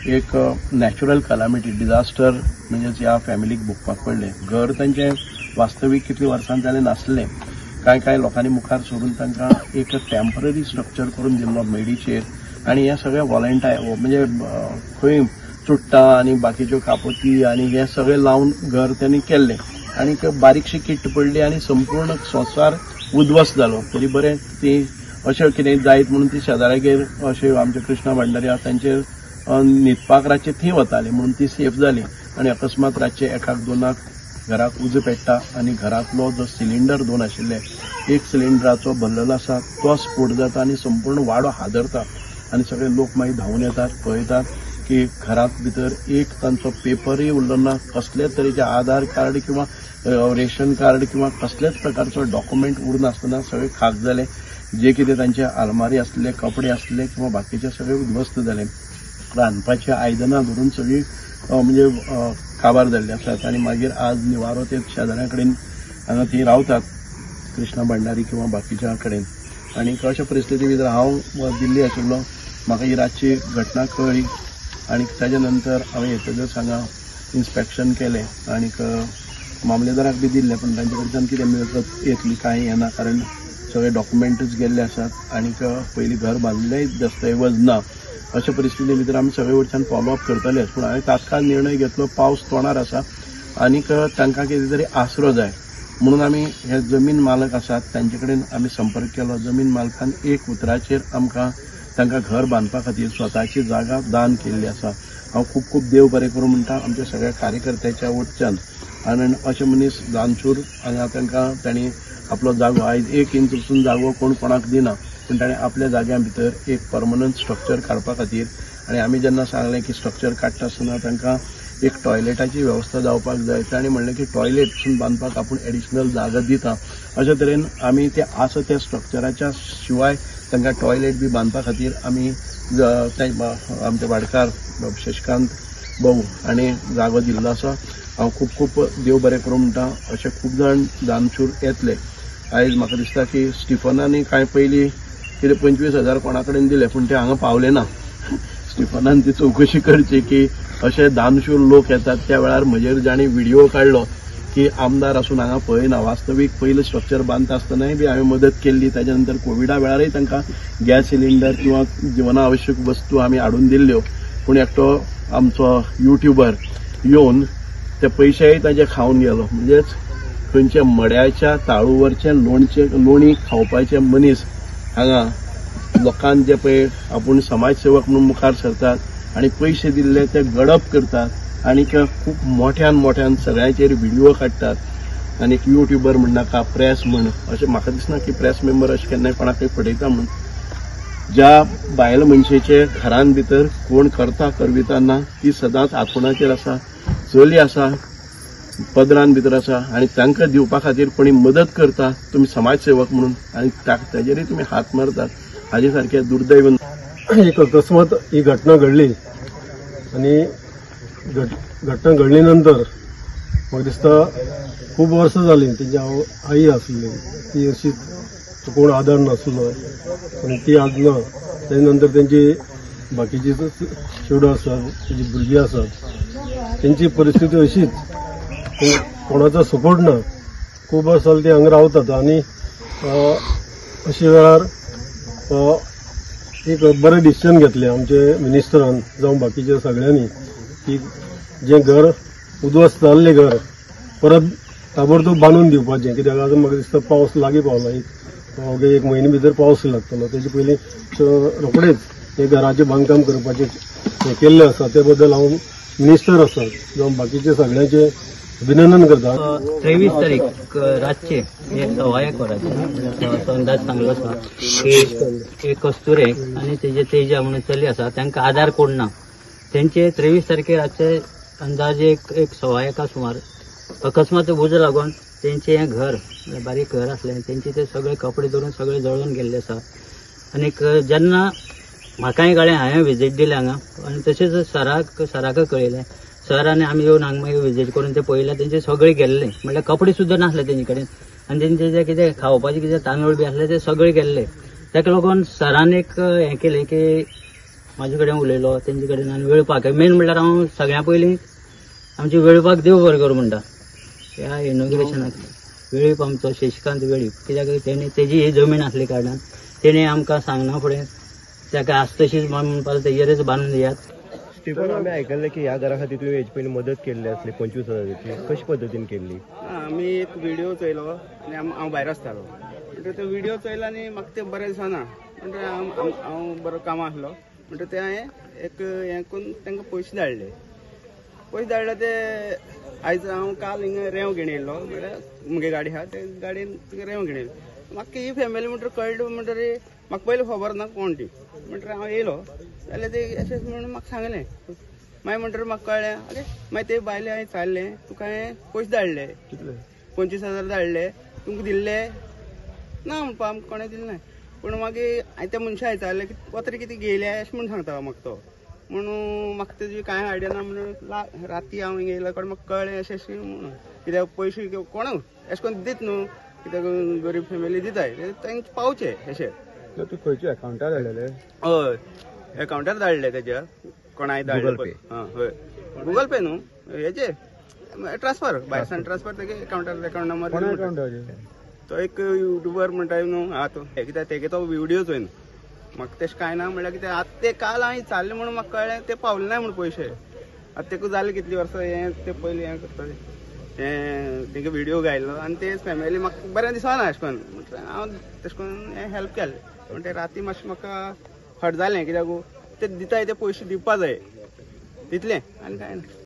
एक natural calamity disaster म्हणजेच ह्या फॅमिलीक भोगपाक पडलें. घर तांचें वास्तवीक कितलीं वर्सां जालें नासलें, कांय कांय लोकांनी मुखार सरून तांकां एक टेम्पररी स्ट्रक्चर करून दिल्लो मेडीचेर आनी हें सगळें वॉलंटाय म्हणजे खंय चुट्टां आनी बाकीच्यो कापोती आनी हें सगळें लावन घर तांणी केल्लें आनी बारीकशी किट्ट पडली आनी संपूर्ण संवसार उद्ध्वस्त जालो. तरी बरें ती अशें कितें जायत म्हणून ती शेजाऱ्यागेर अशें आमचे कृष्णा भांडारी आसा तांचेर न्हिदपाक रातचे थंय वताली म्हणून ती सेफ जाली. आनी अकस्मात रातचे 1-2 घराक उजो पेट्टा आनी घरांतलो जो सिलिंडर 2 आशिल्ले, एक सिलिंडराचो भरलेलो आसा तो स्फोट जाता आनी संपूर्ण वाडो हादरता आनी सगळे लोक मागीर धांवून येतात, पळयतात की घरांत भितर एक तांचो पेपरूय उरलो ना, कसलेच तरेचे आधार कार्ड किंवा रेशन कार्ड किंवा कसलेच प्रकारचो डॉक्युमेंट उरनासतना सगळे खाक जाले. जे कितें तांचे आलमारी आसले, कपडे आसले किंवा बाकीचे सगळे उद्ध्वस्त जाले. रांदपाची आयदनां धरून सगळीं म्हणजे काबार जाल्ली आसात. आनी मागीर आज निवारो ते शेजाऱ्यां कडेन हांगा थंय रावतात, कृष्णा भांडारी किंवा बाकीच्या कडेन. आनी अशा परिस्थिती भितर हांव दिल्ली आशिल्लो, म्हाका ही रातची घटना कळ्ळी आनी ताच्या नंतर हांवें येतकच हांगा इन्स्पेक्शन केलें आनीक मामलेदाराक बी दिल्लें, पूण तांचे कडच्यान कितें मेळत येतली कांय येना, कारण सगळे डॉक्युमेंटूच गेल्ले आसात आनीक पयलीं घर बांदिल्लेय दस्तऐवज ना. अशा परिस्थिती भितर आमी सगळे वटच्यान फॉलोअप करतलेच, पूण हांवें तात्काळ निर्णय घेतलो, पावस तोंडार आसा आनीक तांकां कितें तरी आसरो जाय म्हणून आमी हे जमीन मालक आसात तांचे कडेन आमी संपर्क केलो. जमीन मालकान एक उतराचेर आमकां तांकां घर बांदपा खातीर स्वताची जागा दान केल्ली आसा. हांव खूब खूब देव बरें करूं म्हणटा आमच्या सगळ्या कार्यकर्त्याच्या वटच्यान. आनी अशे मनीस दानशूर आनी तांकां तांणी आपलो जागो आयज 1 इंच पसून जागो कोण कोणाक दिना, पूण ताणें आपल्या जाग्या भितर एक परमनंट स्ट्रक्चर काडपा खातीर. आनी आमी जेन्ना सांगलें की स्ट्रक्चर काडटा आसतना तांकां एक टॉयलेटाची वेवस्था जावपाक जाय, ताणें म्हणलें की टॉयलेट पसून बांदपाक आपूण एडिशनल जागा दिता. अशे तरेन आमी ते आसा त्या स्ट्रक्चराच्या शिवाय तांकां टॉयलेट बी बांदपा खातीर आमी आमचे वाडकार शशिकांत भाऊ हांणी जागो दिल्लो आसा. हांव खूब खूब देव बरें करूं म्हणटा. अशे खूब जाण दानशूर येतले. आयज म्हाका दिसता की स्टिफनानी कांय पयलीं कितें 25,000 कोणा कडेन दिले, पूण ते हांगा पावले ना. स्टिफनान ती चवकशी करची की अशे दानशूर लोक येतात त्या वेळार म्हजेर जाणी व्हिडिओ काडलो की आमदार आसून हांगा पळयना. वास्तवीक पयलें स्ट्रक्चर बांदता आसतनाय बी हांवें मदत केल्ली. ताच्या नंतर कोविडा वेळारय तांकां गॅस सिलिंडर किंवा जिवना आवश्यक वस्तू आमी हाडून दिल्ल्यो, पूण एकटो आमचो युट्युबर येवन ते पयशेय ताजे खावन गेलो. म्हणजेच खंयच्या मड्याच्या ताळूवरचें लोणचें लोणी खावपाचे मनीस हांगा लोकांक जे पळय आपूण समाजसेवक म्हणून मुखार सरतात आनी पयशे दिल्ले ते गडप करतात आनी खूब मोठ्यान मोठ्यान सगळ्यांचेर व्हिडिओ काडटात. आनी एक युट्युबर म्हणनाका, प्रेस म्हण, अशें म्हाका दिसना की प्रेस मेंबर अशें केन्नाय कोणाकय फटयता म्हूण. ज्या बायल मनशेचे घरान भितर कोण करता करविता ना, ती सदांच आंतरुणाचेर आसा, चली आसा, पदरान भितर आसा आनी तांकां दिवपा खातीर कोणी मदत करता तुमी समाजसेवक म्हणून आनी ताजेरय तुमी हात मारतात, हाजे सारकें दुर्दैव. एक अकस्मात ही घटना घडली आनी घटना घडली नंतर म्हाका दिसता खूब वर्सां जालीं तेजी हांव आई आसली, ती अशीच कोण आदार नासलो आनी ती आज ना. तेजे नंतर तेंची बाकीची चेडूं आसात, तेजी भुरगीं आसात, तेंची परिस्थिती अशीच, कोणाचो सपोर्ट ना. खूब वर्सां जालीं ती हांगा रावतात आनी अशे वेळार एक बरें डिसिजन घेतलें आमचे मिनिस्टरान जावं बाकीच्या सगळ्यांनी की जें घर उद्ध्वस्त जाल्लें घर परत ताबडतोब बांदून दिवपाचें. कित्याक आतां म्हाका दिसता पावस लागीं पावला, एक एक म्हयने भितर पावस लागतलो, तेजे पयलीं रोखडेच हें घराचें बांदकाम करपाचें हें केल्लें आसा. ते बद्दल हांव मिनिस्टर आसा जावं बाकीचे सगळ्यांचें अभिनंदन करता. 23 तारीख रातचे 1:15 वरांचेर अंदाज सांगलो आसा की एक कस्तुरे आनी तेजे तेजा म्हणून चली आसा, तांकां आधार कोड ना. तेंचे 23 तारखे रातचे अंदाजे 1:15 सुमार अकस्मात उजो लागून तेंचें हें घर, बारीक घर आसलें, तेंचे ते सगळे कपडे धरून सगळे जळून गेल्ले आसा. आनीक जेन्ना म्हाकाय कळ्ळें, हांवें विजीट दिलें हांगा आनी तशेंच सराक कळयलें. सर आनी आमी येवन हांगा मागीर विजीट करून ते पळयलें, तेंचे सगळे गेल्ले, म्हणल्यार कपडे सुद्दां नासले तेंचे कडेन आनी तेंचे जे कितें खावपाचें कितें तांदूळ बी आसले ते सगळे गेल्ले. ताका लागून सरान एक हें केलें की म्हाजे कडेन उलयलो तेंचे कडेन आनी वेळपाक मेन म्हणल्यार हांव सगळ्यां पयलीं आमचे वेळपाक देव बरें करूं म्हणटा. ह्या इनॉग्रेशनाक वेळीप आमचो शशिकांत वेळीप, कित्याक तेणे तेजी ही जमीन आसली कारणान तेणे आमकां सांगना फुडें ताका आज तशीच म्हणपाक तेजेरच बांदून दियात. स्टीफन, आमी आयकल्लें की ह्या घरा खातीर तुवें हेजे पयलीं मदत केल्ली आसली 25,000ची, कशे पद्दतीन केल्ली? आमी एक व्हिडिओ चोयलो आनी हांव भायर आसतालो म्हणटकीर तो व्हिडिओ चोयलो आनी म्हाका तें बरें दिसना म्हणटकीर हांव बरो कामां आसलो म्हणटकीर तें हांवें एक हें करून तांकां पयशे धाडले. पयशे धाडले ते आयज हांव काल हिंगा रेंव घेवन येयल्लो, म्हणल्यार म्हगे गाडी आहा ते गाडयेन रेंव घेवन येयलो. म्हाका ही फॅमिली म्हणटकीर कळ्ळी म्हणटकीर म्हाका पयलीं खबर ना कोण ती, म्हणटकीर हांव येयलो जाल्यार ते अशें म्हणून म्हाका सांगलें. मागीर म्हणटकीर म्हाका कळ्ळें अरे मागीर ते बायले हांवें विचारलें तुका हांवें पयशे धाडले 25,000 धाडले तुमकां दिल्ले ना म्हणपा आमकां कोणें दिलें ना. पूण मागीर हांवें त्या मनशाक विचारलें की पत्र कितें घेयले अशें म्हणून सांगता म्हाका तो, म्हणून म्हाका तेजी कांय आयडिया ना. म्हणून राती हांव हिंगा येयल्या कडेन म्हाका कळ्ळें अशें अशें म्हणून, कित्याक पयशे कोणाक अशें करून दित न्हू, कित्याक गरीब फॅमिली दिताय तांकां पावचे अशें. तूं खंयच्या अकावंटार धाडलेले? हय, अकावंटार धाडले तेज्या कोणाय धाडले. हय, गुगल पे न्हू, हेजे ट्रान्सफर भायरसान ट्रान्सफर तेगे अकावंटार अकावंट नंबर. तो एक युट्यूबर म्हणटा न्हू आहा तो, कित्याक तेगे तो व्हिडियो चोय न्हू. म्हाका तशें कांय ना म्हणल्यार कितें आतां ते काल हांवें विचारलें म्हणून म्हाका कळ्ळें ते पावले ना म्हणून पयशे. आतां तेका जालें कितलीं वर्सां हें ते पयलीं हें करताले हें तेगे व्हिडियो घायलो आनी ते फॅमिली म्हाका बरें दिसना अशें करून म्हटल्यार हांव तशें करून हें हेल्प केलें. पूण ते राती मातशें म्हाका हट जालें कित्याक ते दिताय ते पयशे दिवपा जाय तितलें आनी कांय ना.